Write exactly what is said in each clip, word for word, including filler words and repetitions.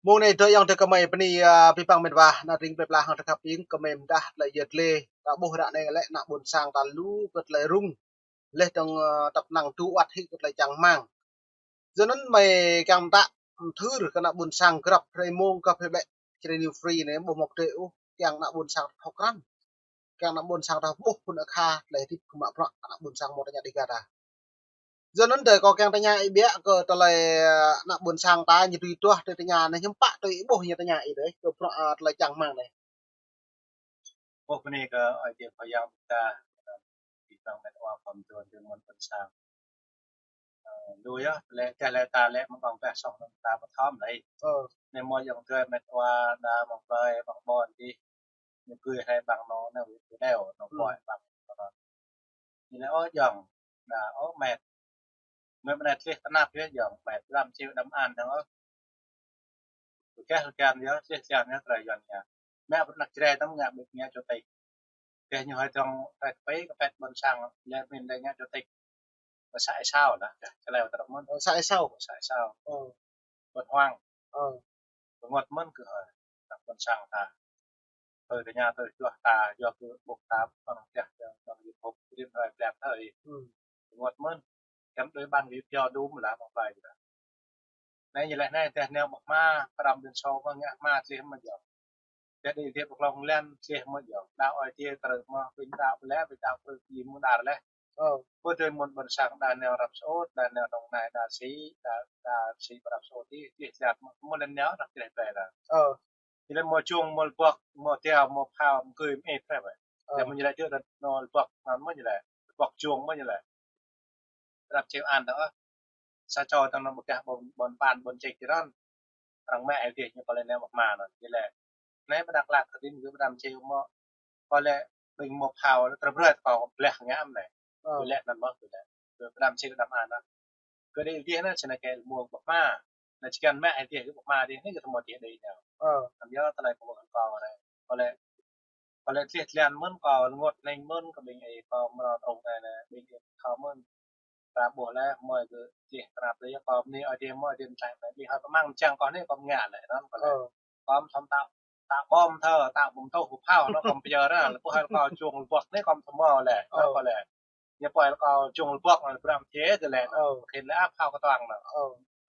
Mông anai dŏ ayŏng adơi gơmơi bơni, ơ, abih bang met wa, ană tring plơi pla hăng tơkăp ing, gơmơi mơdah tơlơi yơh tơlơi. Ta ƀuh ră anai lĕ ană ƀôn sang ta lu kơ tơlơi rŭng. Laih dơ̆ng, ơ, tăp năng tŭ ăt hĭ kơ tơlơi čang rơmang. Yua anŭn mơi kiăng mơtă, mơthưr kơ ană ƀôn sang grăp hrơi mông grăp hrơi ƀĕ, Jrai New Free anai ƀu mŏk dêh ôh, kiăng ană ƀôn sang thâo krăn. Kiăng ană ƀôn sang ta ƀuh phŭn akha tơlơi hơdip kơ mă bruă ană ƀôn sang mơ̆ tơña Dega ta. Yua anŭn dơi kâo kiăng tơña ih biă kơ tơlơi, ơ, ană ƀôn sang ta ñu tui tuah tơlơi tơña anai hiư̆m pă tui ih ƀuh ñu tơña ih dơi kơ bruă, ơ, tơlơi čang rơmang anai. Ơ, bơni kơ Ơi Adai Khua Yang ta, ơ, ih păng met wa khom tuan tui mơ̆n ƀôn sang. Ơ, lu yơh, lĕ tơlơi ta lĕ mơ̆ng ƀăng pĕ sŏng nơ̆ng ta pơthom lĕ. Ơ. Anai mơ̆ ayŏng adơi met wa đa mơ̆ng plơi, mơ̆ng ƀôn dih. Ñu gui hai ƀăng nô, nô wĭt kơ đeo, nô ƀơi ƀăng nô. Ñu lĕ ôh ayŏng, đa ôh met. Mơi bơnai tlih tơnap yơh ayŏng, met lăm čiu đăm an dơ̆ng ôh. Keh lơkian yơh, tlih lơkian yơh, tơlơi yuan yơh. Mă bruă ană Jrai tăm ngă ƀing ngă chủ tịch. Keh ñu hơi dơ̆ng tơlơi kơpĭ kơ pĕt ƀôn sang, lĕ min lĕ ngă chủ tịch. Kơ xã Ê Sao lah, keh čơlơi tơrơm mơ̆n. Ơ, xã Ê Sao. Xã Ê Sao. Ơ. Ƀôn Hoang. Ơ. Rơngot mơ̆n kơ hơi, ană ƀôn sang ta. Tơlơi tơña tơlơi juăt ta, yua kơ ƀuh ta, păng teh, păng YouTube, rim hơi, plem hơi. Rơngot mơ̆n. Kăm đôi ban video dum lah mơ̆ng plơi ta. Anai ñu lĕ anai teh neo ƀơ̆ hma, pơrăm Liên Xô mơ̆ ngă hma tlih mơ̆ ayŏng. Teh đi teh pơklong lĕn tlih mơ̆ ayŏng. Đaŏ Ơi Adai trơ mơ̆, ƀing đaŏ lĕ, ƀing đaŏ trơ ƀing mơ̆ đar lĕ. Ơ. Ƀu dơi mơ̆n ƀôn sang đa neo răp sôt, đa neo Đồng Nai, đa Sih, đa, đa Sih răp sôt dih, tlih tlăt mơ̆, mơ̆ lĕ neo răp tlih plơi đa. Ơ. Ñu lĕ mơ̆ čung, mơ̆ lơbŏk, mơ̆ tiao, mơ̆ phao, mơ̆ gui, mơ̆ ih prep. Ơ. Lĕ mơ̆ ñu lĕ djơ̆ đa nô lơbŏk, anŭn mơ̆ ñu lĕ, lơbŏk čung mơ̆ ñu lĕ. Răp čiu an dơ̆ng ôh. Sa čô tơnăn mơ̆ keh ƀôn, ƀôn ƀan, ƀôn čĕk jơran. Arăng mă ai dih ñu pơlĕ neo ƀơ̆ hma anŭn. Ñu lĕ. Anai pơđak lăk kơ dih ñu pơđam čiu mơ̆. Pơlĕ ƀing mơ̆ phao lĕ tơbrơi kâo bleh ngă mơ̆ anai. Ơ. Ñu lĕ anŭn mơ̆ ñu lĕ. Pơđam čiu đăm an anŭn. Kơ dih dih anŭn, sĭt anai kơ mơ̆ ƀơ̆ hma. Anai či kiăng mă ai dih kơ ƀơ̆ hma dih anai kơ tơmơ̆ dih dih neo. Ơ. Anŭn yơh tơlơi pơmơ̆ kâo anai. Pơlĕ Pơlĕ tlih tlăn mơ̆n kâo, rơngot hning mơ̆n kơ ƀing ih kâo mrâo trŭng anai anai, ƀing ih kâo mơ̆n. Ta ƀuh lĕ mơi kơ tlih tơnap lĕ kâo bơni Ơi Adai mơ̆ Ơi Adai mơčang anai, ƀing hơi pơmang mơčang kâo anai kâo ngă lĕ anŭn kâo lĕ. Ơ. Kâo thom ta, ta ƀom thơ, ta ƀom tuh kơ phao anŭn kâo pơyơr anŭn, lĕ ƀuh hơi kâo čung lơbŏk anai kâo thơmâo lĕ, anŭn kâo lĕ. Ñu pơai kâo čung lơbŏk anŭn ƀrăm čê tơ lĕ anŭn. Ơ. Khĭn lĕ ăp phao kơtuang anŭn. Ơ.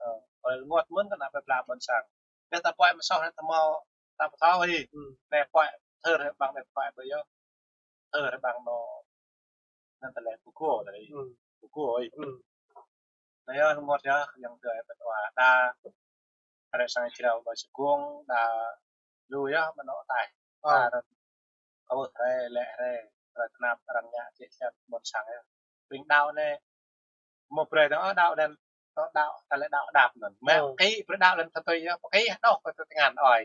Ơ, kâo lĕ rơngot mơ̆n kơ ană plơi pla ƀôn sang. Anai ta pơai mơ̆ soh anai thơmâo ta pơthâo hĭ. Hmm. Anai pơai thơr hĭ ƀăng anai pơai ƀơi yơh. Thơr hĭ ƀăng anŭn. Anŭn tơlơi Google tơlơi. Hmm. Google hĭ. Hmm. Anai yơh rơngot yơh, ayŏng adơi met wa đa. Arăng sang črâo ƀơi sơgung đa lu yơh mơ̆ anŏ ataih. Ơ. Đa arăng kâo ƀuh hrơi lĕ hrơi, hrơi tơnap arăng ngă čeh čeh ƀôn sang yơh. Ƀing đaŏ anai mơ̆ brơi dơ̆ng ôh đaŏ lĕn, tơ đaŏ, tơlơi đaŏ đăp anŭn. Mă, ơ, pơkĭ brơi đaŏ lĕn tơtui yơh, pơkĭ hơđŏk kơ tơngan ơi.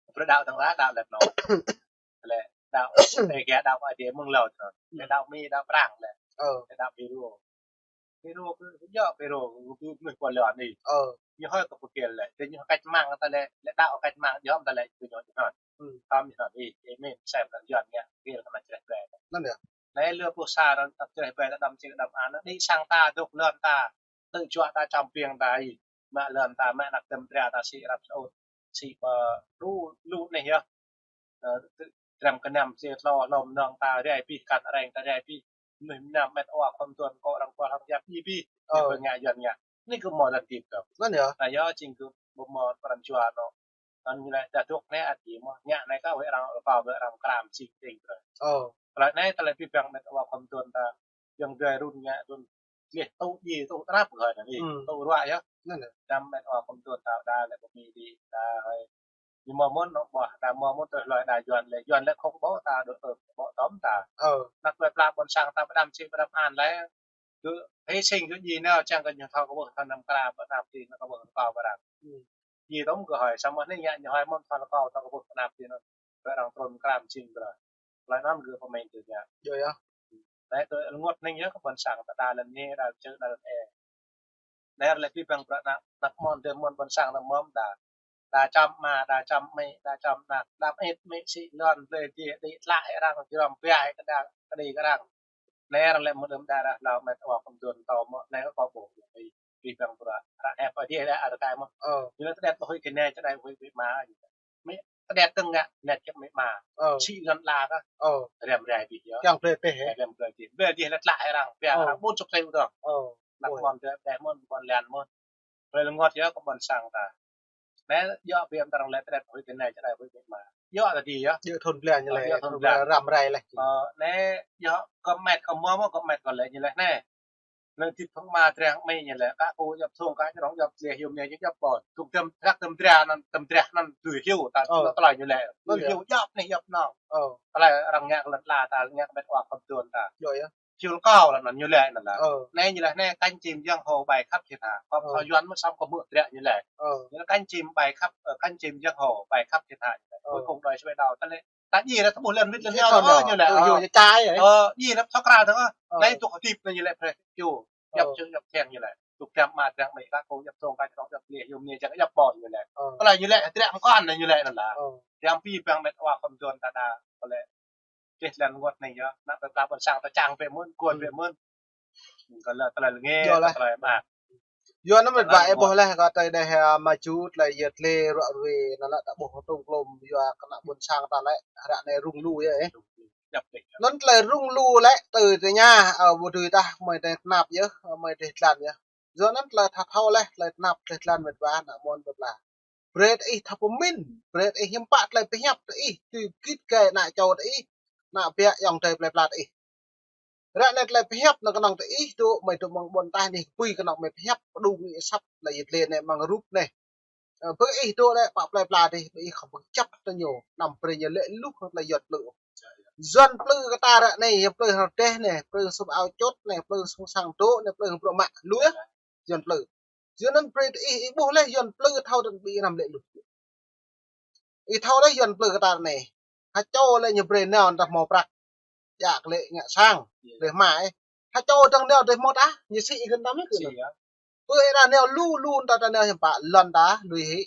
Ơ. Brơi đaŏ dơ̆ng lah đaŏ lĕn anŭn. Tơlơi đaŏ, tơlơi kơ đaŏ Ơi Adai mơ̆ng hlâo anŭn. Ơ. Tơlơi đaŏ Mi đaŏ Prang lĕ. Ơ. Tơlơi đaŏ Pêrô. Pêrô kơ, kơ yơh Pêrô kơ, kơ mơnuih pô lŏn anai. Ơ. Ñu hơi kơ pơkĭ lĕ, tơlơi ñu cách mạng tơlơi, lĕ đaŏ cách mạng yơh tơlơi kơ ñu anŭn. Hmm. Tơm anŭn ih, ih mĭn sem anŭn Yuan ngă, pơkĭ kơ ană čreh plơi. Anŭn yơh. Anai lĕ ƀuh sa anŭn, čreh plơi ta đăm čih đăm an, anŭn đĭ sang ta, dŏ lŏn ta, tơjuă ta čăm piêng ta ih. Mă lŏn ta, mă ană tơm tria ta sĭ răp sôt, sĭ pơ lu, lu anai yơh. Ơ, tơ, tram kơnăm sĭ tlô, hlŏm nong ta rai pih, kăn areng ta rai pih. Mơnuih mơnam met wa khom tuan kơ arăng kual hăng yap ih pih. Ơ. Ih pơngă Yuan ngă. Anai kơ mơ̆ lŏn tip kơ. Anŭn yơh. Anai yơh, jing kơ ƀu mơ̆ pran jua anŭn. Anŭn ñu lĕ đa dŏ anai ăt djơ̆ mơ̆. Ngă anai kơ wơ̆t arăng rơkâo wơ̆t arăng kram sĭ ting brơi. Ơ. Tơlơi anai tơlơi abih bang met wa khom tuan ta. Yang dai run ngă run tlih tŭ djai tŭ tơnap kơ hơi anai. Hmm. Tŭ ruă yơh. Anŭn yơh. Đăm met wa khom tuan ta đa lĕ pơmĭn dih đa hơi. Ñu mơ̆ mơ̆n anŏ ƀuh, đa mơ̆ mơ̆n tơlơi hlơi đa Yuan lĕ. Yuan lĕ khŏm ƀô̆ ta, dŏ tơm, ƀô̆ tơm ta. Ơ. Ană plơi pla ƀôn sang ta pơđăm čih pơđăm an lĕ. Kơ hy sinh kơ djai nao čang kơ ñu thâo kơ ƀuh thâo năm kra pơnap dih nao kơ ƀuh kơ ƀuh arăng. Hmm. Djai tơm kơ hơi, samơ̆ anai ngă ñu hơi mơ̆n thâo kơ thâo kơ ƀuh pơnap dih nao. Kơ arăng trŭn kram čih brơi. Tơlơi anŭn kơ pơmĭn tơ ngă. Yơh, yơh. Anai tơlơi rơngot hning yơh kơ ƀôn sang ta đa lŏn anai, đa čơ, đa lŏn ê. Anai lĕ abih bang bruă ană, ană mơ̆n, dơ̆ mơ̆n ƀôn sang ta mơ̆n đa. Đa čăm ama, đa čăm amĭ, đa čăm ană, đa mĭt, mĭt sĭ lŏn, blơi dih, đĭ tlă hĭ arăng, jrŏm biă hĭ kơ đa, kơđi kơ arăng. Anai lĕ mơ̆ đơ̆m đa rah hlâo met wa khom tuan tơ mơ̆, anai kơ kâo ƀuh. Pih bang pura. Ră ep adih lĕ arkai mơ̆. Ơ. Ñu lĕ tơdet ƀu huĭ kơ nai čơđai huĭ ƀu mă. Mĕ tơdet tơ̆ng ngă net čĕp mĕ mă. Ơ. Sĭ lŏn la kơ. Ơ. Rem rai pih yơh. Kiăng plơi teh, hă? Rem plơi teh. Plơi teh lĕ tlă arăng. Pia arăng ƀun suk sai udong. Ơ. Năk ƀôn teh mơ̆n, ƀôn lan mơ̆n. Plơi lơngot yơh kơ ƀôn sang ta. Nĕ, yua pih ƀang arăng lĕ tơdet huĭ kơ nai čơđai huĭ ƀu mă. Yua tơdơi yơh. Yua thun blan ñu lĕ, yua thun blan. Răm rai lĕ. Ơ, nĕ, yua kơ met kơ mơ̆ mơ̆ kơ met kơ lĕ ñu lĕ nĕ. Lĕ tĭt phung mă triăng mĕ ñu lĕ. Kơ kơ yap thung kơ čơrong yap lĕ hiu mĕ ñu yap ƀôn. Thung tơm trăk tơm dra năn tơm dra năn tui hiu ta tơlơi ñu lĕ. Tui hiu yap nĕ yap nong. Tơlơi arăng ngă kơ lŏn la ta ngă kơ met wa khŏm tuan ta. Yua yơh. Hiu kâo lĕ năn ñu lĕ năn la. Nĕ ñu lĕ nĕ cánh chim giang hồ bay khắp thiên hạ. Khŏm thâo Yuan mơ̆ săm kơ mơ̆ triăng ñu lĕ. Ñu lĕ cánh chim bay khắp, ơ, cánh chim giang hồ bay khắp thiên hạ. Cuối cùng đòi sẽ bay đầu ta lĕ. Ta ji lĕ ta ƀuh lĕ wĭt lĕ ñu lĕ. Ơ, ji lĕ thâo krao thâo. Nĕ tŭk hơdip năn ñu lĕ pre chu. Yap čơ̆ng yap theng ñu lĕ. Tŭk tơm mă triăng mĕ kơ kơ yap thung kơ čơrong yap lĕ hiu mĕ čang yap ƀôn ñu lĕ. Tơlơi ñu lĕ triăng mơkăn năn ñu lĕ năn la. Triăng pih bang met wa khŏm tuan ta đa kơ lĕ. Čeh lăn wơ̆t nai yơh, năk tơdah ƀôn sang ta čang pĕ mơ̆n, kuan pĕ mơ̆n. Kơ lĕ tơlơi lĕ ngă, yua lĕ tơlơi mă. Yua năn met wa ih ƀuh lĕ, kơ tơdơi dêh, ơ, mă čut lĕ yơh tlĕ ruă rue, năn lĕ ta ƀuh tơ̆ng klôm, yua kơ ană ƀôn sang ta lĕ, ră anai rŭng lu yơh, ơ. Năn tơlơi rŭng lu lĕ, tơdơi tơña, ơ, ƀu dưi tah, mơi tơnap yơh, ơ, mơi tơtlan yơh. Yua năn tơlơi tha thâo lĕ, tơlơi tơnap, tơlơi tlan met wa, ană ƀôn met wa. Brơi tơ ih thâo pơmĭn, brơi tơ ih hiư̆m pă tơlơi pơhiăp tơ ih, tui git gai ană čô tơ ih, ană ƀiă ayŏng adơi plơi pla tơ ih. Ră anai tơlơi pơhiăp năn kơnơ̆ng tơ ih dŏ, mơi dŏ mơ̆ng ƀôn taih anih kơ pui kơnơ̆ng mơi pơhiăp, pơdŏng ih asăp tơlơi yơh tlĕ nĕ mơ̆ng rup nĕ. Ơ, brơi ih dŏ lĕ pă plơi pla tơ ih, brơi ih khŏm pơčăp tơ ñu, anăm brơi ñu lĕ luh tơlơi Yuan plư. Yuan plư kơ ta ră anai, yua plư hơdeh nĕ, plư sum ao čut nĕ, plư sum sang dŏ nĕ, plư bruă mă, lu yơh. Yuan plư. Yua năn brơi tơ ih, ih ƀuh lĕ Yuan plư thâo tơ̆ng ƀing anăm lĕ luh. Ih thâo lĕ Yuan plư kơ ta anai. Hơčô lĕ ñu brơi nao ta hmâo prăk. Yua kơ lĕ ngă sang. Lĕ hmâo ih. Hơčô tơ̆ng nao tơ hmâo ta, ñu sĭ ih kơ ta mĕ kơ. Pơ ih ta nao lu lu ta ta nao hiư̆m pă lŏn ta lui hĭ.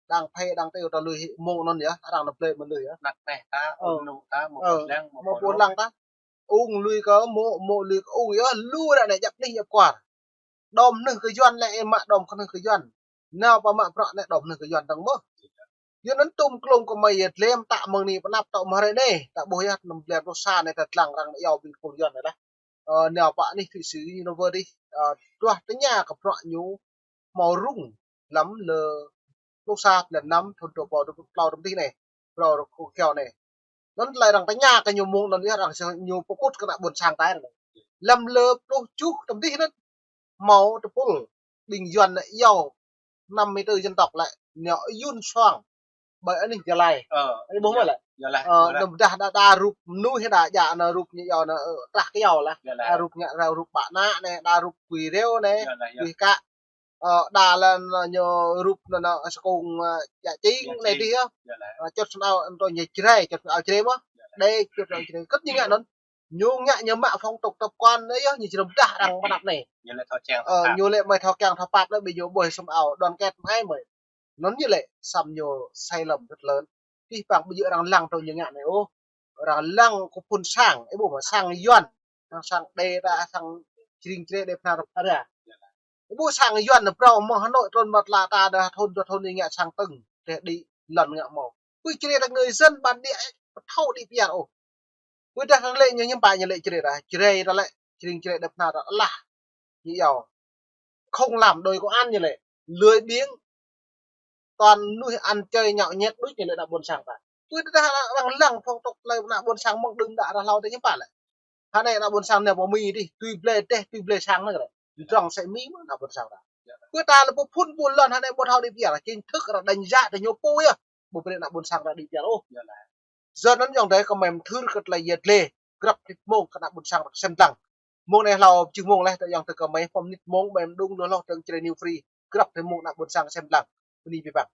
Đang phê đang têu ta lui hĭ mơ̆ng năn yơh, arăng nao plơi mơ̆n lui yơh. Năk neh ta, ung nu ta, mơ̆ ƀôn lăng, mơ̆ ƀôn lăng ta. Ung lui kơ mơ̆, mơ̆ lui kơ ung yơh, lu ră anai djăp anih djăp kuar. Đom hơnưh kơ Yuan lĕ ih mă đom hơnưh kơ Yuan. Nao pơ mă bruă nĕ đom hơnưh kơ Yuan tơ̆ng mơ̆. Yua năn tŭm klôm kơ mơi yơh tlĕ mơ̆ ta mơ̆ng anai pơnăp tơ mơ̆ ră anai, ta ƀuh yơh năm blan pluh sa anai ta tlang arăng yua ƀing kơ Yuan anai lah. Ơ, nao pơ anih thụy sĩ ñu nao wơr dih, ơ, truh tơña kơ bruă ñu hmâo rŭng lăm lơ pluh sa blan năm thun dua rơbâo dua pluh klâo tơm dih anai. Bruă rơkâo kiao anai. Năn tơlơi arăng tơña kơ ñu mơ̆ng năn yơh arăng sing ñu pơkŭt kơ ană ƀôn sang ta anai. Lăm lơ pluh tơjuh tơm dih năn. Hmâo tơpul ƀing Yuan nĕ yua năm mươi tư dân tộc lĕ, nao yun soang ƀơi anih Gia Lai. Ơ, ih ƀuh mơ̆ lĕ? Ơ, đơ̆m dah đa, đa rup mơnuih đa djă nao rup ñu yua nao, ơ, trah kơ yua lah. Đa rup ngă rau rup ƀă ană nĕ, đa rup kui rêu nĕ, kui kă. Ơ, đa lĕ nao ñu rup nao nao sa kông, ơ, djă čing nĕ dih yơh. Ơ, čut sum ao, ơ, tơ ñu Jrai, čut sum ao Jrai mơ̆. Đe čut sum ao Jrai. Kơt ñu ngă năn. Ñu ngă ñu mă phong tục tập quán anai yơh, ñu či rơm dah arăng pơnăp anai. Ñu lĕ thâo kiăng, ơ, thâo pap. Ñu lĕ mơi thâo kiăng thâo pap lĕ, ƀing ñu ƀuh sum ao đoàn kết mơai mơi. Năn ñu lĕ, săm ñu sai lầm rất lớn. Pih bang ƀu djơ̆ arăng lăng tơ ñu ngă anai ôh. Arăng lăng kơ phun sang, ih ƀuh mơ̆ sang Yuan. Sang, sang đe ta, sang Jring Jrai đe pơnar pơra. Ih ƀuh sang Yuan nao phrâo mơ̆ng Hà Nội trŭn mơ̆ tla ta đa thun dua thun ih ngă sang tơ̆ng. Teh đĭ lŏn ngă mơ̆. Ƀu Jrai ta người dân bản địa, ƀu thâo đĭ pơyơr ôh. Ƀu dah ta lĕ ñu hiư̆m pă ñu lĕ Jrai ta. Jrai ta lĕ, Jring Jrai đe pơnar ta alah. Ñu yua. Không làm đòi công an ñu lĕ. Lười biếng. Toàn mơnuih ăn chơi nhậu nhẹt đuč ñu lĕ ană ƀôn sang ta. Ƀu dah arăng lăng phong tục tơlơi ană ƀôn sang mơ̆ng đưm đă ră hlâo ta hiư̆m pă lĕ. Hơnai ană ƀôn sang nao pơ Mi dih, tui blơi teh, tui blơi sang nao kơ. Drŏng sĕ Mi mơ̆ ană ƀôn sang ta. Ƀu ta lĕ pơphun ƀu lŏn hơnai ƀu thâo đĭ pơyơr, chính thức arăng đánh giá ta ñu pô yơh. Ƀu brơi ană ƀôn sang ta đĭ pơyơr ôh. Yua năn ayŏng adơi kơ mơi mơthưr kơ tơlơi yơh tlĕ, grăp mơnit mông kơ ană ƀôn sang sem lăng. Mông anai hlâo jing mông leh, ta ayŏng adơi kơ mơi pơm mơnit mông, mơi mơđung lu hloh tơ̆ng Jrai New Free, grăp mơnit mông ană ƀôn sang sem lăng. Bơni pih bang.